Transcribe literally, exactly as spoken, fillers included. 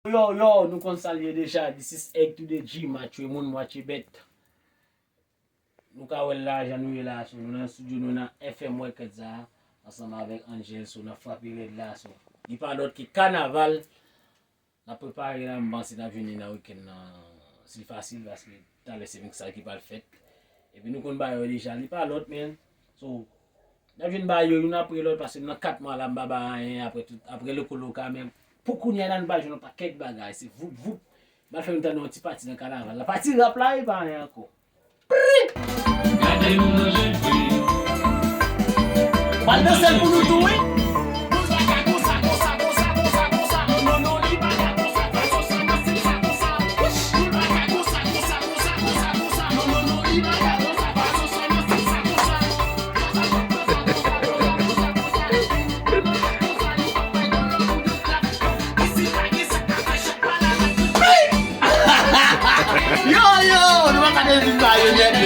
Yo, yo, nou konn sa l ye deja. This is Egg to the G, match we moun, match we bet. Nou ka wè l la, jan nou ye la, so nou nan studio, nou nan F M Records la, ansanm avèk Angel, so n ap frape rèd la, so. Li pa lòt ke kanaval, n ap prepare la, m panse n ap vini nan wikenn nan, si l fasil, paske talè se mixaj ki pral fèt. Epi nou konn bagay yo deja, li pa lòt, men, so, n ap jwenn bagay yo youn apre lòt, paske nan kat mwa la, m pa bay anyen, apre tout, apre Loko Loka, men pou kounye a la, nou pral jwenn yon pakèt bagay, se voup, voup. M al fè nou tande yon ti pati nan kanaval la. Pati rap la, e pa anyen ankò. Gade nou manje fri. Pral danse l pou nou tou, wi. Yo, yo, nou pa ka devin ba yo nèt.